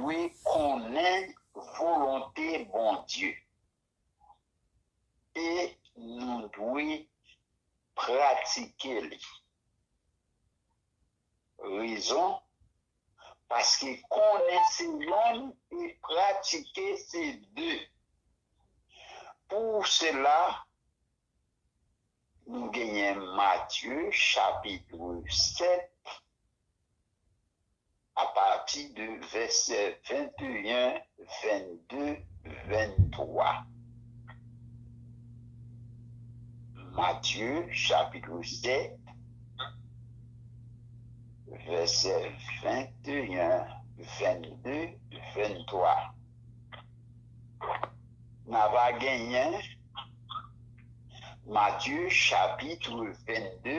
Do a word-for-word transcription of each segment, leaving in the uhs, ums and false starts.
dwe konnen volonte Bondye e nou dwe pratike li. Rezon, paske konnen se yonn e pratike se de. Pou sela, nou genyen Matye chapit sèt, apati de vèsè venteyen, vennde, venntwa. Matye chapit sèt, vèsè venteyen, vennde, venntwa. N a va genyen Matye chapit vennde,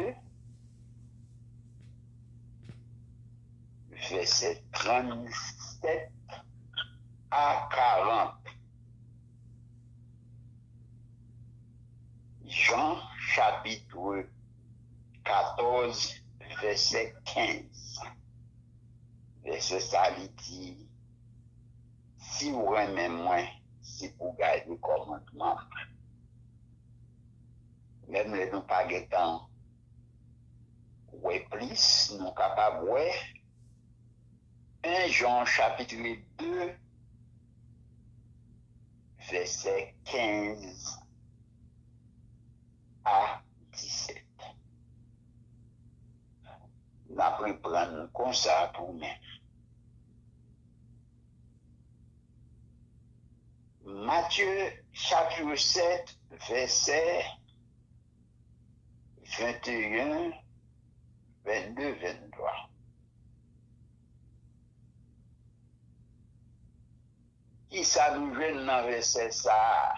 vèsè trannsèt a karant. Jan chapit katòz, vèsè kenz. Vèsè sa li di, si w renmen mwen, se pou w gade kòmandman m. Menm lè nou pa gentan wè plis, nou kapab wè en Jan chapit de, vèsè kenz a disèt. N ap reprann konsa pou men. Matye chapit sèt, vèsè venteyen, vennde, venntwa. Kisa nou jwenn nan vèsè sa a?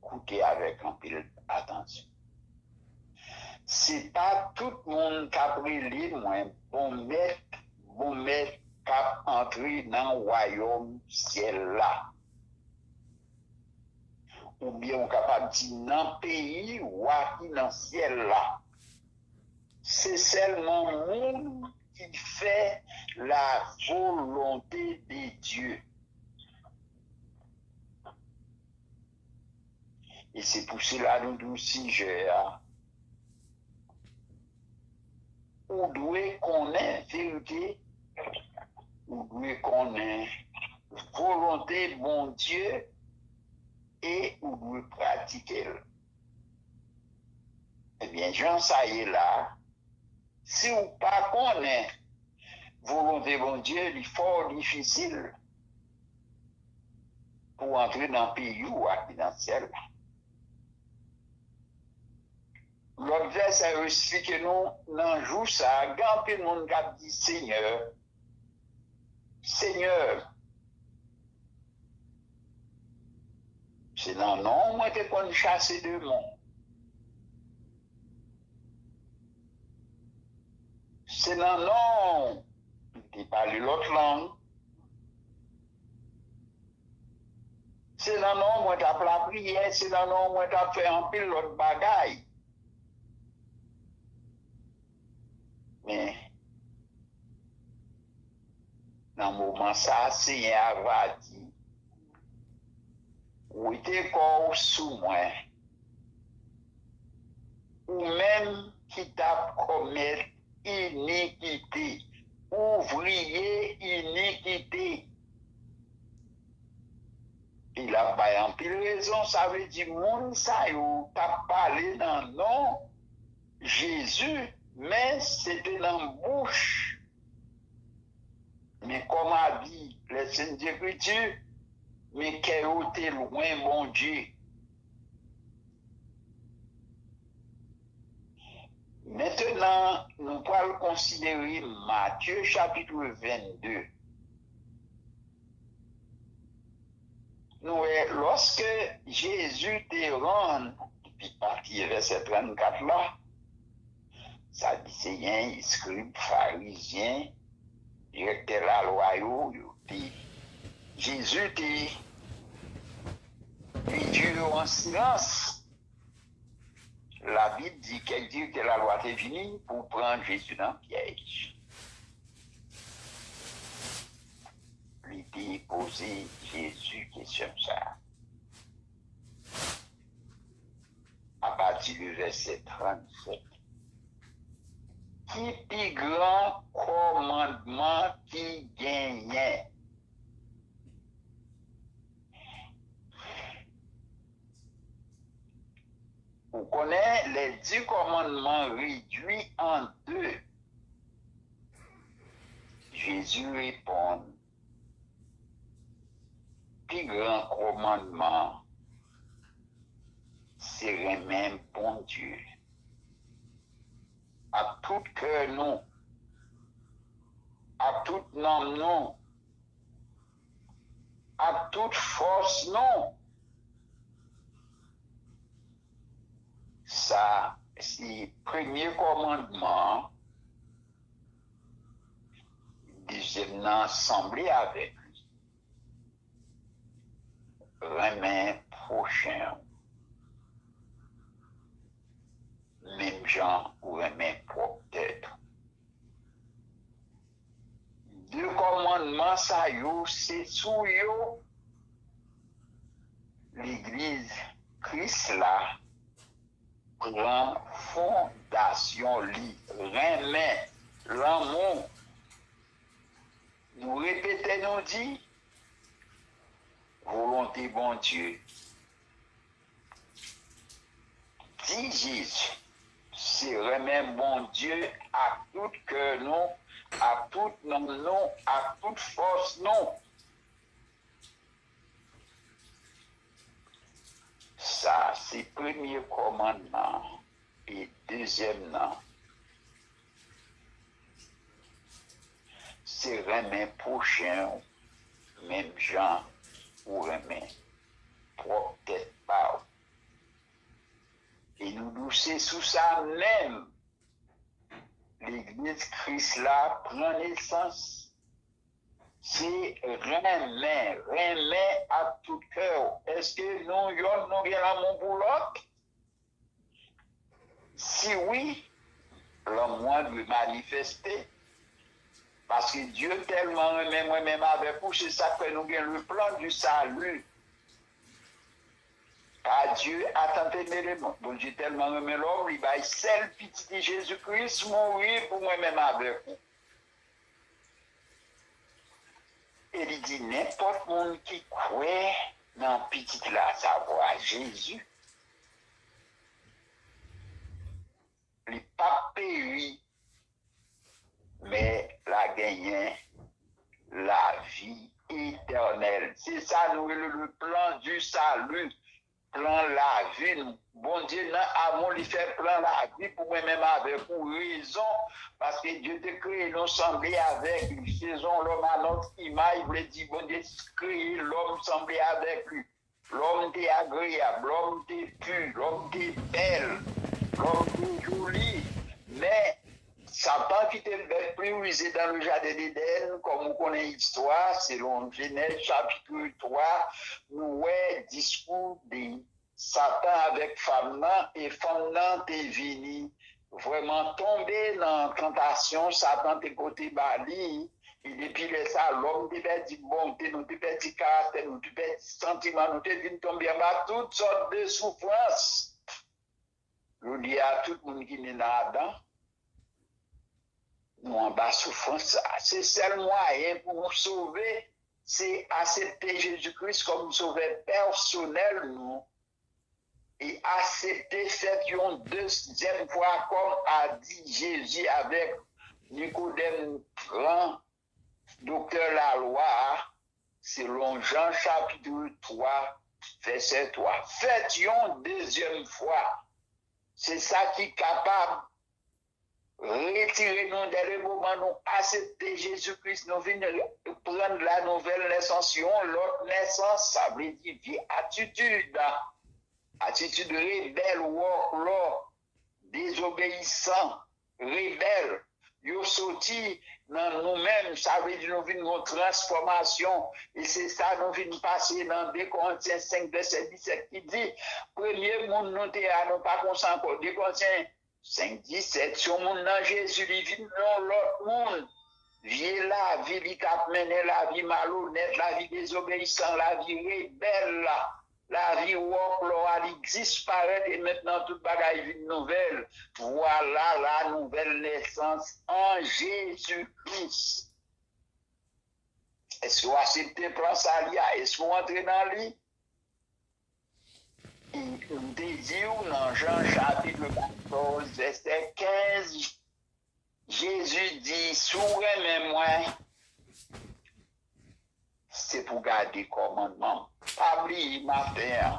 Koute avèk anpil atansyon. Se pa tout moun k ap rele mwen bon mèt, bon mèt k ap antre nan wayòm syèl la. Oubyen ou kapab di nan peyi wa ki nan syèl la. Se sèlman moun ki fè la volonte de Dye. E se pou sela nou di w sijè a. Ou dwe konnen verite, ou dwe konnen volonte Bondye e ou dwe pratike l. Ebyen, jan sa ye la, si w pa konnen volonte Bondye, li fò difisil pou w antre nan peyi w a ki nan syèl la. Lòt vèsè yo eksplike nou, nan jou sa a, gen anpil moun k ap di, Senyè, Senyè, se nan non w mwen te konn chase demon. Se nan non w m te pale lòt lang. Se nan non w mwen t ap lapriyè, se nan non w mwen t ap fè anpil lòt bagay. Men, nan moman sa a, Senyè a va di, wete kò w sou mwen, ou menm ki t ap kòmèt inikite, ouvriye inikite. E l ap bay anpil rezon, sa vle di moun sa yo t ap pale nan non Jezi, men se te nan bouch. Men kòm a di Lèsentekritir, men kè yo te lwen Bondye. Mentenan, nou pral konsidere Matye chapit vennde. Nou wè, lòske Jezi te rann, epi pati vèsè trannkat la, Sadiseyen, eskrib, farizyen, direktè lalwa yo, yo te, Jezi te redui yo an silans. Labib di kèk direktè lalwa te vini pou pran Jezi nan pyèj. poze Jezi kesyon sa a. Apati de vèsè trannsèt. Ki pi gran kòmandman ki genyen? Ou konnen, les dix commandements réduits en deux. Jezi reponn, pi gran kòmandman an se renmen Bondye ak tout kè nou, ak tout nanm nou, ak tout fòs nou. Sa se premye kòmandman an. Dezyèm nan sanble avèk li. Renmen pwochen w menm jan ou renmen pwòp tèt ou. De kòmandman sa yo, se sou yo Legliz Kris la pran fondasyon li. Renmen, lanmou. Nou repete, nou di, volonte Bondye. Di Jezi, se renmen Bondye ak tout kè nou, ak tout nanm nou, ak tout fòs nou. Sa se premye kòmandman an. E dezyèm nan, se renmen pwochen w menm jan ou renmen pwòp tèt pa w. E nou di w se sou sa menm Legliz Kris la pran nesans. Se renmen, renmen ak tout kè w. Èske nou yonn nou gen lanmou pou lòt? Si wi, lanmou an dwe manifeste. Paske Dye tèlman renmen mwen menm avèk ou, se sa k fè nou gen le plan du salut. Car Dieu a tant aimé le monde. Bondye tèlman renmen lòm, li bay sèl pitit li Jezi Kris mouri pou mwen menm avèk ou. E li di, nenpòt moun ki kwè nan pitit la, savwa Jezi, li p ap peri, men l a genyen lavi etènèl. Se sa nou rele le plan du salut, plan lavi nou. Bondye nan amou li fè plan lavi pou mwen menm avèk ou. Rezon, paske Dye te kreye nou sanble avèk li. Faisons l'homme à notre image vle di Bondye kreye lòm sanble avèk li. Lòm te agreyab, lòm te pi, lòm te bèl, lòm te joli. Men, Satan ki te bèt pli rize dans le jardin d'Éden, kòm ou konnen istwa, selon Jenèz chapit twa, nou wè diskou de Satan avèk fanm nan, e fanm nan te vini vrèman tonbe nan tantasyon Satan te pote ba li. E depi lè sa, lòm te pèdi bonte, nou te pèdi karaktè, nou te pèdi santiman, nou te vin tonbe anba tout sòt de soufrans. Jodi a, tout moun ki ne nan Adan, nou anba soufrans sa. Se sèl mwayen pou nou sove, se aksepte Jezi Kris kòm Sovè pèsonèl nou e aksepte fèt yon dezyèm fwa kòm a di Jezi avèk Nikodèm gran doktè lalwa a, selon Jan chapit twa, vèsè twa. Fèt yon dezyèm fwa. Se sa ki kapab retire nou dè le moman nou aksepte Jezi Kris, nou vin pran la nouvèl nesans, yon lòt nesans, sa vle di vye atitid, atitid rebèl, wòklò, dezobeyisan, rebèl, yo soti nan nou menm, sa vle di nou vin yon transfòmasyon, e se sa nou vin pase nan de Korentyen senk vèsè disèt ki di, premye moun nou te a, nou pa konsa ankò. De Korentyen senk disèt, si yon moun nan Jezi, li vin yon lòt moun. vye lavi li t ap mennen, lavi malonèt, lavi dezobeyisan, lavi rebèl la, lavi wòklò a, li disparèt e mentnan tout bagay vin nouvèl. Vwala la nouvèl nesans an Jezi Kris. Èske w aksepte plan sali a? Èske w antre nan li? M te di w nan Jan chapit katòz, vèsè kenz, Jezi di, si w renmen mwen, se pou gade kòmandman m. Pa bliye maten an,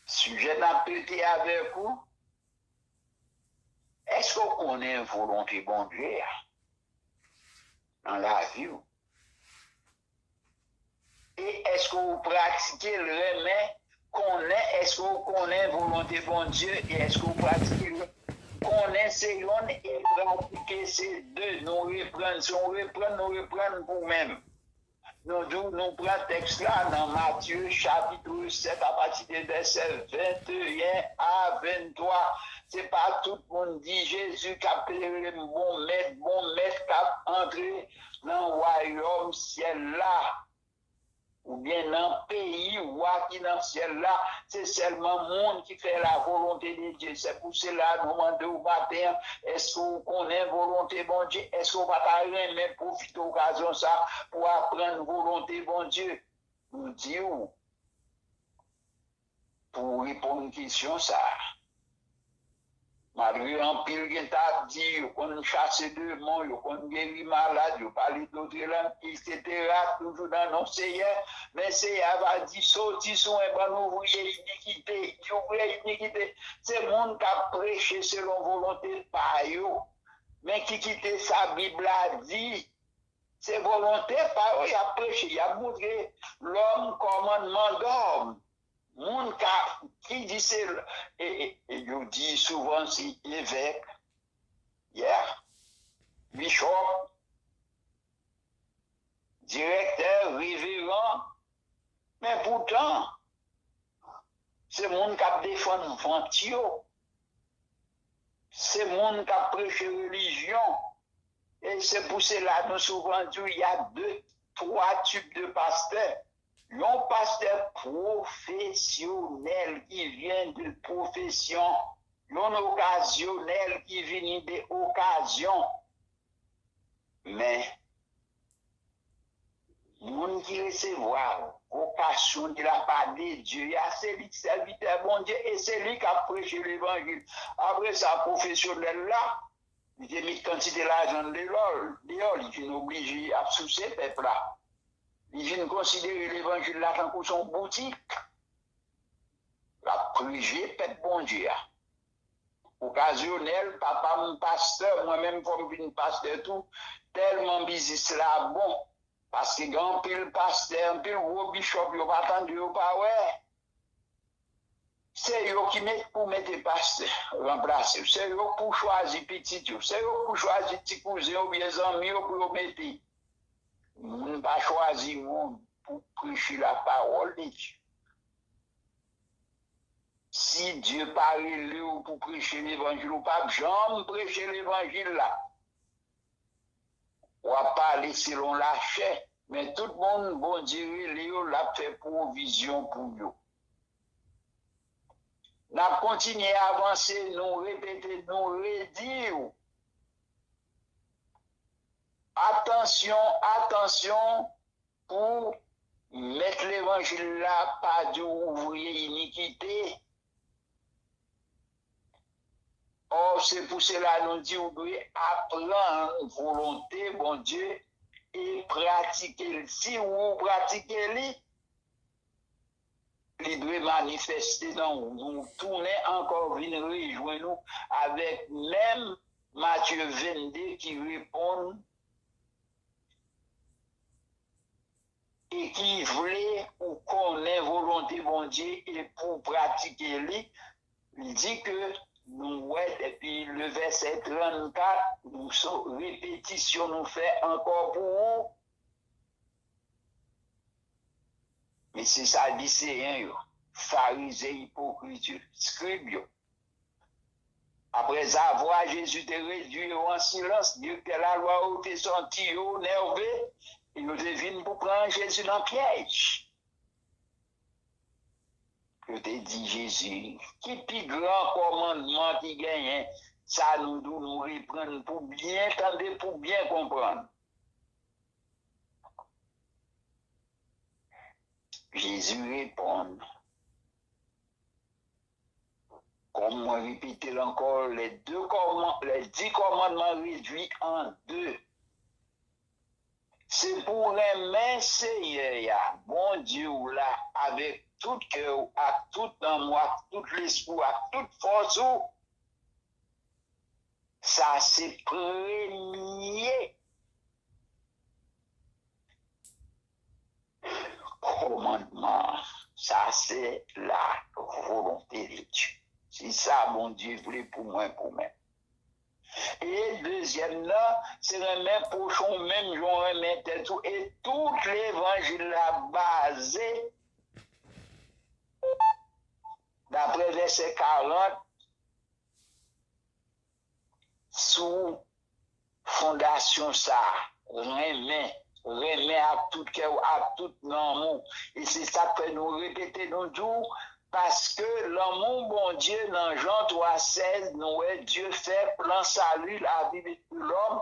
sijè n ap trete avèk ou, èske w konnen volonte Bondye a nan lavi w? E èske w pratike l? Renmen, konnen, èske w konnen volonte Bondye? E èske w pratike l? Konnen se yonn e pratike se de. Nou reprann, si w reprann, nou reprann pou menm. Nou di w, nou pran tèks la nan Matye chapit sèt, apati de vèsè venteyen a venntwa. Se pa tout moun di Jezi k ap rele m bon mèt, bon mèt k ap antre nan wayòm syèl la. Oubyen nan peyi wa ki nan syèl la, se sèlman moun ki fè la volonte de Dye. Se pou sela nou mande w maten an, èske w konnen volonte Bondye? Èske w pa ta renmen pwofite okazyon sa pou aprann volonte Bondye? Nou di w, pou w reponn kesyon sa a. Malgre anpil gen ta ap di yo konn chase demon, yo konn geri malad, yo pale dòt lang, etsetera, toujou nan non Seyè, men Seyè a va di, soti sou mwen, bann ouvriye inikite. Ki ouvriye inikite? Se moun k ap preche selon volonte pa yo. Men ki kite sa Bib la di, se volonte pa yo y ap preche, y ap montre lòm kòmandman dòm. Moun ka, ki di se, e, e, e yo di souvan se evèk, yeah, bishop, direktè, reveran, men poutan, se moun k ap defann vant yo, se moun k ap preche relijyon, E se pou sela nou souvan di w, y a de, twa tip de pastè. Yon pastè pwofesyonèl ki vyen de pwofesyon, yon okazyonèl ki vini de okazyon. Men, moun ki resevwa vokasyon de la pa de Dye a, se li k sèvitè Bondye e se li k ap preche levanjil. Apre sa, pwofesyonèl la, li te met kantite lajan l deyò, deyò, li vin oblije ap souse pèp la. Li vin konsidere levanjil la tankou se yon boutik. L ap preche pèp Bondye a. Okazyonèl, papa m pastè, mwen menm fò m vin pastè tou, tèlman biznis la bon. Paske gen anpil pastè, anpil gwo bishop, yo pa tande, yo pa wè. Se yo ki met pou mete pastè ranplase w. Se yo pou chwazi pitit yo. Se yo pou chwazi ti kouzen oubyen zanmi yo pou yo mete. Moun pa chwazi moun pou preche la parole de Dieu. Si Dye pa rele w pou preche levanjil, ou p ap janm preche levanjil la. W ap pale selon lachè, men tout moun Bondye rele yo, l ap fè pwovizyon pou yo. N ap kontinye avanse, nou repete, nou redi w. Atansyon, atansyon, pou mèt levanjil la pa di w ouvriye inikite. Ò, se pou sela nou di w dwe aprann volonte Bondye e pratike l. Si ou pratike li, li dwe manifeste nan ou. Nou tounen ankò vin rejwenn ou avèk menm Matye vennde ki reponn e ki vle ou konnen volonte Bondye e pou w pratike li, li di ke nou wè depi le vèsè trannkat, nou so repetisyon nou fè ankò pou ou. Mesye Sadiseyen yo, Farizen ipokrit yo, skrib yo, Apre zavwa Jezi te redui yo an silans, direktè lalwa yo te santi yo nève e yo te vin pou pran Jezi nan pyèj. Yo te di Jezi, ki pi gran kòmandman ki genyen? Sa nou di w, nou reprann pou byen tande, pou byen konprann. Jezi reponn, kòm mwen repete l ankò, les deux command- les dix commandements réduits en deux. Se pou w renmen Senyè a, Bondye w la, avèk tout kè w, ak tout nanm ou, ak tout lespri w, ak tout fòs ou. Sa se premye kòmandman an. Sa se la volonté de Dieu. Se sa Bondye vle pou mwen, pou mwen. E dezyèm nan, se renmen pwochen w menm jan w renmen tèt ou. E tout levanjil la baze, daprè vèsè karant, sou fondasyon sa a, renmen, renmen ak tout kè w, ak tout nanm ou. E se sa k fè nou repete, nou di w, paske lanmou Bondye, nan Jan twa sèz, nou wè Dye fè plan sali l a viv epi lòm,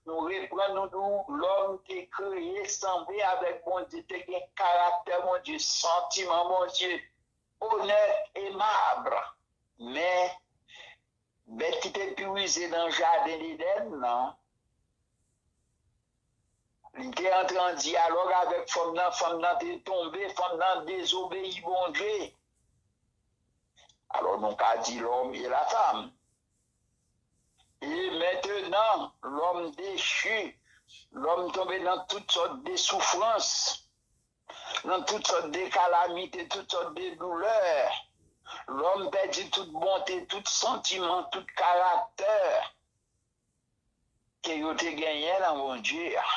nou reprann, nou di w, lòm te kreye sanble avèk Bondye, te gen karaktè Bondye, santiman Bondye, onèt, emab. Men, bèt ki te pi rize nan jaden Edenn nan, li te antre an dyalòg avèk fanm nan, fanm nan te tonbe, fanm nan dezobeyi Bondye. Alò, nou ka di l'homme et la femme. E mentenan, lòm dechi, lòm tonbe nan tout sòt de soufrans, nan tout sòt de kalamite, tout sòt de doulè. Lòm pèdi tout bonte, tout santiman, tout karaktè ke yo te genyen nan Bondye a.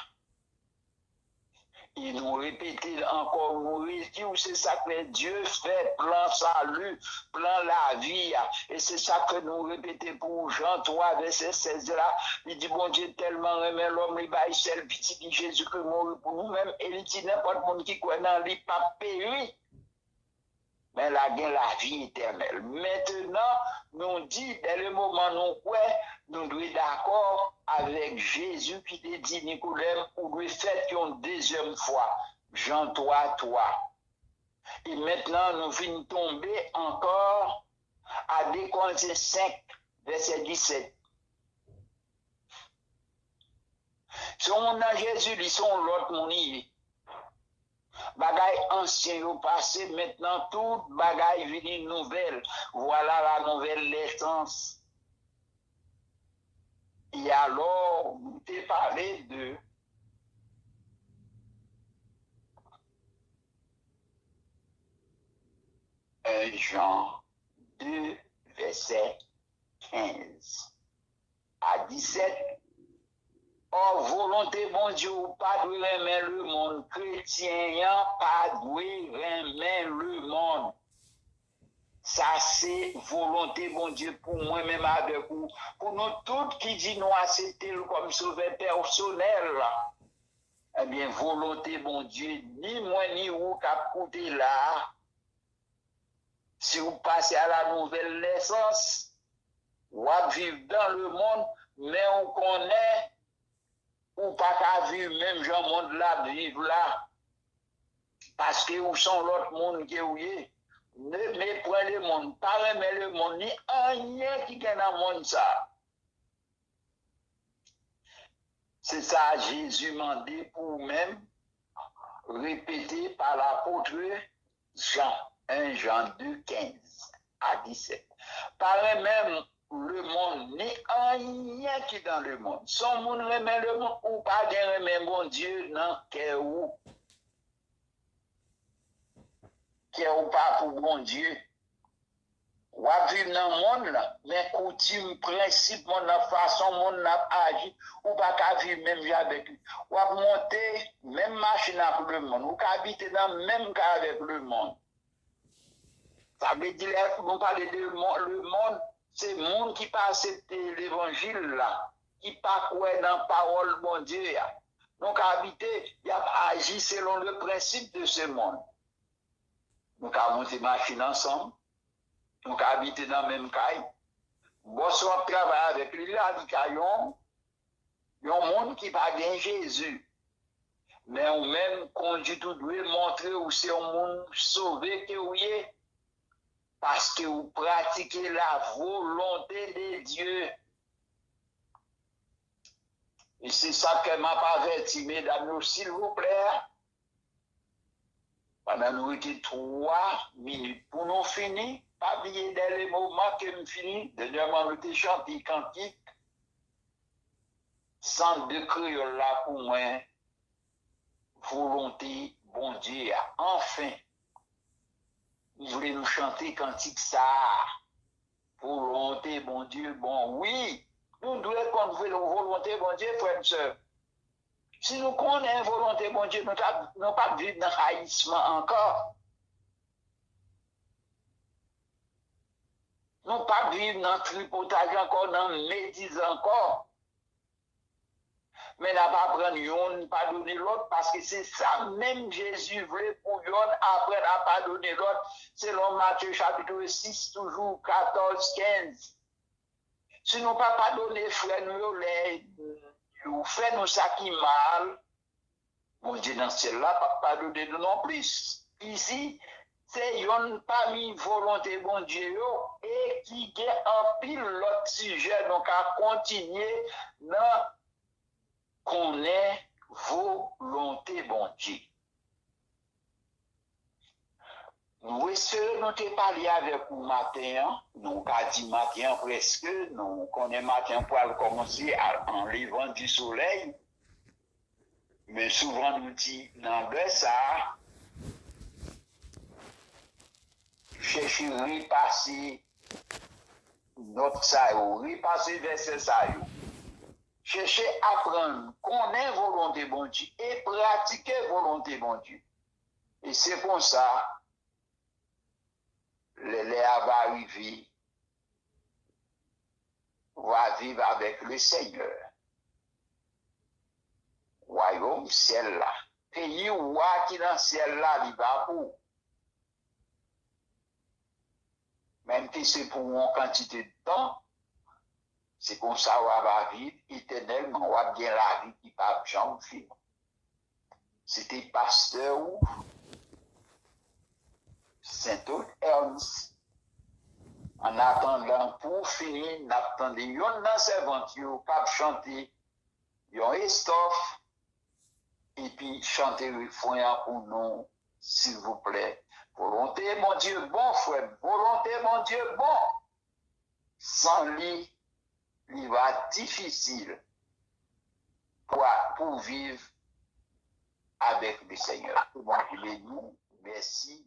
E nou repete l ankò, nou redi w, se sa k fè Dye fè plan sali, plan lavi a. E se sa ke nou repete pou ou, Jan twa, vèsè sèz la. Li di, Bondye tèlman renmen lòm, li bay sèl pitit li, Jezikri, mouri pou nou menm. E li di, nenpòt moun ki kwè nan li p ap peri, men l a gen lavi etènèl. Mentenan, nou di, dès le moment nou kwè, nou dwe dakò avèk Jezi ki te di Nikodèm, ou dwe fèt yon dezyèm fwa. Jan twa twa. E mentnan, nou vin tonbe ankò a de Korentyen senk, vèsè disèt. Se yon moun nan Jezi, li se yon lòt moun li ye. Bagay ansyen yo pase, mentnan tout bagay vini nouvèl. Voilà la nouvelle naissance. E alò, nou te pale de un Jan de, vèsè kenz a disèt. Ò, volonte Bondye, ou pa dwe renmen lemonn. Kretyen an pa dwe renmen lemonn. Sa se volonte Bondye pou mwen menm avèk ou, pou nou tout ki di nou aksepte l kòm sovè pèsonèl. Ebyen, volonte Bondye, ni mwen ni ou k ap koute la a, si w pase a la nouvèl nesans, w ap viv dan lemonn, men ou konnen ou pa ka viv menm jan mond la ap viv la, paske ou se yon lòt moun ke ou ye. Ne, ne pwen lemonn, pa renmen lemonn, ni anyen ki gen nan monn sa a. Se sa Jezi mande pou ou menm, repete pa lapot Jan, en Jan de kenz a disèt. Pa renmen lemonn, ni anyen ki dan lemonn. Si yon moun renmen lemonn, ou pa gen renmen Bondye nan kè ou. Kè ou pa pou Bondye. W ap viv nan monn nan, men koutim, prensip monn nan, fason monn nan ap aji, ou pa ka viv menm jan avèk li. W ap monte menm machin ak lemonn, ou ka abite nan menm kay avèk lemonn. Sa vle di, lè nou pale de mon- lemonn, Se moun ki pa aksepte levanjil la, ki pa kwè nan pawòl Bondye a. Nou ka bite, y ap aji selon le prensip de se monn. Nou ka monte machin ansanm, nou ka abite nan menm kay. Bòs w ap travay avèk li la, li ka yon, yon moun ki pa gen Jezi. Men ou menm, kondwit ou dwe montre ou se yon moun sove ke ou ye, paske ou pratike la volonte de Dye. E se sa ke m ap avèti medam yo, silvouplè. Pandan nou rete twa minit pou nou fini, pa bliye dènye moman ke m fini, dènyèman nou te chante kantik, sant de kreyòl la pou mwen, volonte Bondye a. Anfen, m vle nou chante kantik sa a. Volonte Bondye bon. Wi, nou dwe konn vle volonte Bondye, frè m, sè. Si nou konnen volonte Bondye, nou t ap, nou p ap viv nan rayisman ankò. Nou p ap viv nan tripotaj ankò, nan mediz ankò. Men n ap aprann yonn padone lòt, paske se sa menm Jezi vle pou yonn aprann a padone lòt, selon Matye chapit sis, toujou katòz, kenz. Si nou pa padone frè nou yo lè yo fè nou sa ki mal, Bondye nan syèl la p ap padone nou non plis. Isi, se yonn pami volonte Bondye yo e ki gen anpil lòt sijè nou ka kontinye nan konnen volonte Bondye. Nou espere nou te pale avèk ou maten an. Nou ka di maten an prèske, nou konnen maten an pral kòmanse a, an levan di solèy. Men souvan nou di nan lè sa a, chèche repase nòt sa yo, repase vèsè sa yo. Chèche aprann konnen volonte Bondye e pratike volonte Bondye. E se konsa, lè lè a va rive, ou va viv avèk le Senyè. Wayòm syèl la, peyi wa ki nan syèl la, li va pou ou. Menm ke se pou yon kantite de tan, se konsa w ap viv etènèlman, w ap gen lavi ki p ap janm fini. Se te pastè ou, Saint Ernst. An atandan pou w fini, n ap tande yonn nan sèvant yo k ap chante yon estòf, epi chante refren an pou nou, silvouplè. Volonte Bondye bon, frè m, volonte Bondye bon. San li, li va difisil pou, pou viv avèk le Senyè. Ke Bondye beni nou. Mèsi.